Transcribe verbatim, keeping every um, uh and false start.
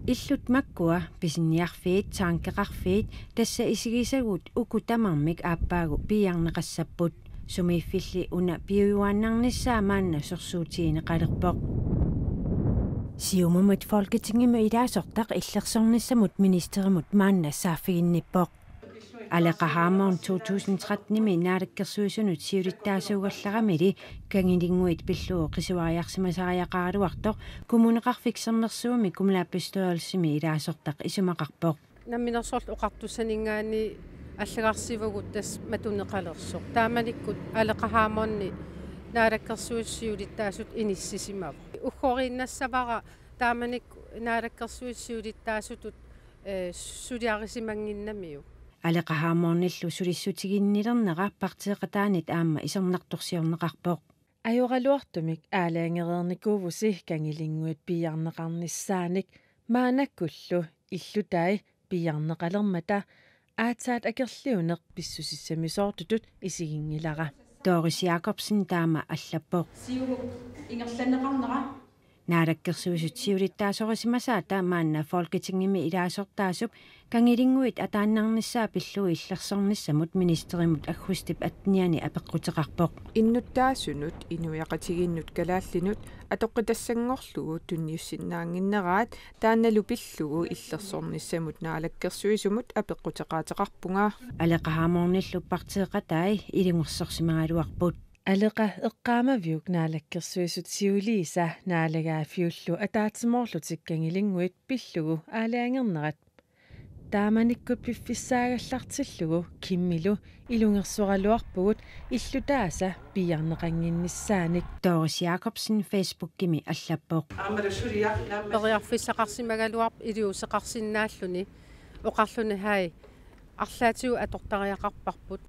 Illut makkua, pisiniarfiit, tankeqarfiit, tassa isigisagut uku tamarmik aappaagu piiarneqassapput. Sumiiffilli una piujuaannarnissaa maanna sorsuutigineqalerpoq. Siumumut Folketingimi ilaasortaq illersornissamut ministerimut maanna saaffiginnippoq. Aleqa Hammond to tusind tretten-imi Naalakkersuisunut siulittaasuugallaramili Kangilinnguit pillugu qisuariarsimasariaqaraluartoq Kommuneqarfik Sermersuumi kommunalbestyrelsimi ilaasortaq isumaqarpoq. Namminersorlutik Oqartussaninngaanniit allagarsivugut tassa matuneqalersoq. Taamanikkut Aleqa Hammondi Naalakkersuisut siulittaasutut inissisimavoq. Uggoriinnassavara taamanikkut Naalakkersuisut siulittaasutut, eh, suliarisimannginnamiuk. Aleqa Hammondillu sulissutiginnilernera partiiqataanit aamma isornartorsiorneqarpoq. Ajoraluartumik aalajangereernikuuvusi Kangilinnguit piiarneqarnissaanik, maannakkullu illutai piiarneqalermata aatsaat akerliuneq pissusissamisoortutut isiginngilara. Doris Jakobsen taama allappoq. Siumut ingerlanneqarnera. Naalakkersuisut siulittaasorisimasaata maanna Folketingimi ilaasortaasup Kangilinnguit ataannarnissaa pillugu illersornissamut ministerimut aggustip attenianni apeqquteqarpoq. Innuttaasunut, inuiaqatigiinnut kalaallinut atoqqitassanngorlugu tunniussinnaannginneraat taannalu pillugu illersornissamut Naalakkersuisumut apeqquteqaateqarpunga. Aleqa Hammondillu partiiqatai ilungersorsimagaluarput. Aleqa eqqaamaviuk Naalakkersuisut siuliisa naalagaaffiullu ataatsimoorlutik Kangilinnguit pillugu aalajangernerat. Taamanikkut piffissaagallartillugu Kimilu ilungersoraluarpugut illutaasa piiarneqannginnissaanik. Doris Jakobsen Facebookimi allappoq. Periarfissaqarsimagaluarpoq iliuuseqarsinnaalluni oqarluni: Hai, arlaatigut atortariaqarparput.